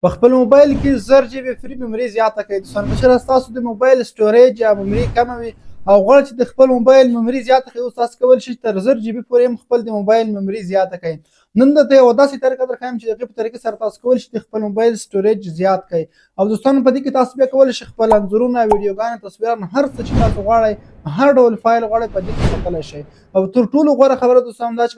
په خپل موبایل کې 1000 جی بي free memory زیاته کړئ. دوستان، که چېرې ستاسو د موبایل storage یا memory کمه وي او غواړئ چې د خپل موبایل memory زیاته کړئ، اوس تاسو کولی شئ تر 1000 جی بي پورې هم خپل د موبایل memory زیاته کړئ. نن درته یوه داسې طریقه درښایم چې د هغې په طریقې سره تاسو کولی شئ د خپل موبایل storage زیات کړئ. او دوستانو، په دې کې تاسو بیا کولی شئ خپل انځورونه، ویډیوګانې، تصویران، هر څه چې تاسو غواړئ، هر ډول فایل غواړئ، په دې کې ساتلی شئ. او تر ټولو غوره خبره دوستانو دا چې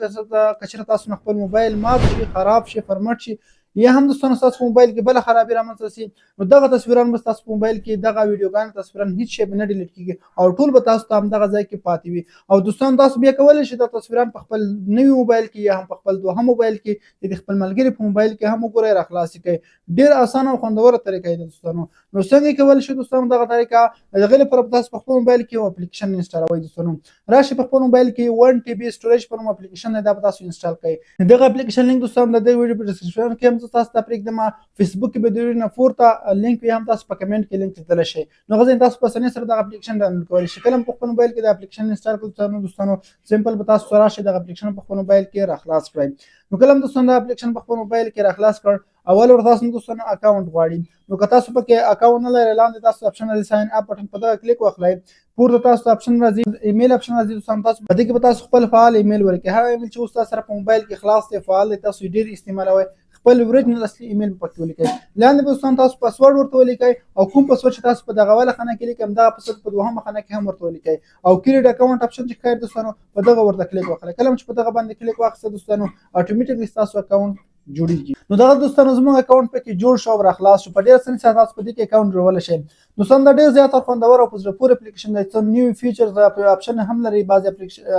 که چېرې تاسو نه خپل موبایل مات شي، خراب شي، فرمټ شي، یا هم دوستانو ستاسو په موبایل کې بله خرابي رامنځته شي، نو دغه تصویران به ستاسو په موبایل کې، دغه ویډیوګانې، تصویران، هیڅ شی به نه delete کیږي او ټول به تاسو ته همدغه ځای کې پاتې وي. او دوستان، تاسو بیا کولی شئ دا تصویران په خپل نوي موبایل کې یا هم په خپل دوهم موبایل کې، د خپل ملګري په موبایل کې هم وګورئ، راخلاص کړئ. ډیر اسانه او خوندوره طریقه ده دوستانو. نو څنګه کولی شئ دوستانو دغه طریقه؟ د هغې لپاره تاسو په خپل موبایل کې یو اپلیکیشن انسټالوئ. دوستانو، راشئ په خپل موبایل کې 1 TB storage په نوم اپلیکیشن دی، دا به تاسو install کړئ. دغه اپلیکیشن لینک دوستانو د دې ویډیو په description کې هم زه تاسو ته پرېږدم. فیسبوک کې به د ویډیو نه پورته لینک وي، هم تاسو په کمنټ کې لینک لیدلی شئ. نو هغه ځای تاسو په اسانۍ سره دغه اپلیکیشن ډاونلوډ کولی شئ. کله هم په خپل موبایل کې د اپلیکیشن install کړئ دوستانو، simple به تاسو راشئ، دغه اپلیکیشن په خپل موبایل کې راخلاص کړئ. نو کله هم دوستانو دا اپلیکیشن په خپل موبایل کې راخلاص کړ، اول ورته تاسو دوستانو account غواړي. نو که تاسو پکې account نه لرئ، لاندې تاسو option راځي، sign up button، په دغه کلیک واخلئ. پورته تاسو option راځي، email option راځي. دوستان، تاسو په دې کې به تاسو خپل فعال ایمیل ورکړئ، هغه ایمیل چې اوس تاسو سره په موبایل کې خلاص دی، فعال دی، تاسو ډیر استعمالوئ. خپل original اصلي ایمیل پکې ولیکئ. لاندې به دوستان تاسو پاسورډ ورته ولیکئ او کوم پاسورډ چې تاسو په دغه اوله خانه کې لیکئ، همدغه پاسورډ په دوهمه خانه کې هم ورته ولیکئ. او create account option چې ښکاري دوستانو، په دغه ورته کلیک وکړئ. کله چې په دغه باندې کلیک واخیسته دوستانو، automatically ستاسو account جوړیږي. نو دغه دوستانو زموږ account پکې جوړ شو او راخلاص شو. په ډیر اسانۍ سره تاسو په دې کې account جوړولی شئ. دوستان، دا ډیر زیات خوندور او په زړه پورې اپلیکیشن دی. څو new features option هم لري، بعضې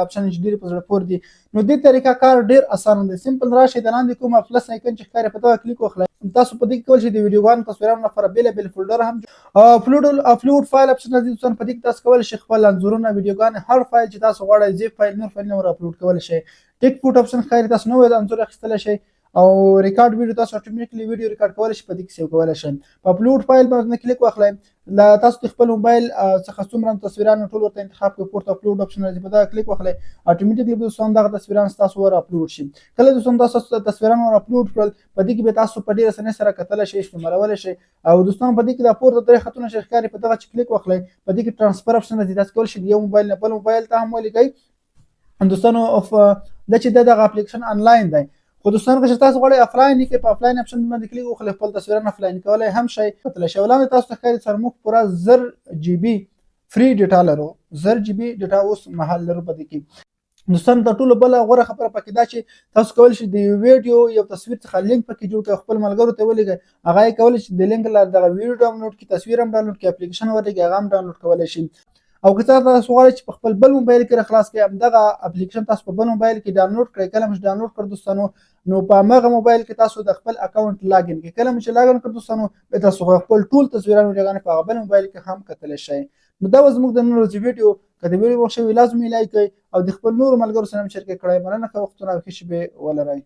option چې ډیر په زړه پورې دي. نو دې طریقه کار ډیر اسانه دی. simple راشئ، د لاندې کومه plus icon چې ښکاري، په دغه کلیک وکړئ. تاسو په دې کې کولی شئ د ویډیوګانو، تصویرانو لپاره بېلابېل folder هم upload file option راځي. دوستان، په دې کې تاسو کولی شئ خپل انځورونه، ویډیوګانې، هر فایل چې تاسو غواړئ، zip file، نور فایلونه ور اپلوډ کولی شئ. take photo option ښکاري، تاسو نوی انځور اخیستلی شئ. او record video، تاسو automatically video record کولی شئ، په دې کې save کولی شئ. په upload file باندې کلیک واخلئ. لا تاسو د خپل موبایل څخه څومره تصویران ټول ورته انتخاب کړئ. پورته upload option راځي، په دغه کلیک واخلئ. automatically دوستان دغه تصویران تاسو ور اپلوډ شي. کله دوستان تاسو تصویران ور اپلوډ کړل، په دې کې به تاسو په ډیره اسانۍ سره کتلی شئ، استعمالولی شئ. او دوستان، په دې کې د پورته درې خطونه چې ښکاري، په دغه چې کلیک واخلئ، په دې کې transfer option راځي. تاسو کولی شئ د یو موبایل نه بل موبایل ته هم ولیږئ. دوستانو، دا چې دغه اپلیکیشن آنلاین دی، خو دوستانو که تاسو غواړئ افلاین یې، په offline option باندې کلیک وکړئ، خپل تصویرونه افلاین کولای هم شئ، کتلی شئ. وړاندې تاسو ته ښکاري سره موږ پوره 1000 جی بي free data لرو. 1000 جی بي data اوس مهال لرو په دې کې. دوستان، تر ټولو بله غوره خبره پکې دا چې تاسو کولی شئ د یو ویډیو، یو تصویر څخه لینک پکې جوړ کړئ، خپل ملګرو ته ولیږئ. هغه یې کولی شي د لینک لارې دغه ویډیو ډاونلوډ کړي، تصویر هم ډاونلوډ کړي، اپلیکیشن ورلېږي، هغه هم ډاونلوډ کولی شي. او که تاسو غواړئ چې په خپل بل موبایل کې راخلاص کړئ، همدغه اپلیکیشن تاسو په بل موبایل کې ډاونلوډ کړئ. کله چې ډاونلوډ کړ دوستانو، نو په هماغه موبایل کې تاسو د خپل account login کړئ. کله چې login کړ دوستانو، بیا تاسو خپل ټول تصویران، ویډیوګانې په هغه بل موبایل کې هم کتلی شئ. نو دا زموږ د نن ورځې ویډیو. که د ویډیو خوښ شوی، لازم یې like کړئ او د خپل نورو ملګرو سره هم شریک کړئ. مننه، ښه وختونه او ښې شېبې ولرئ.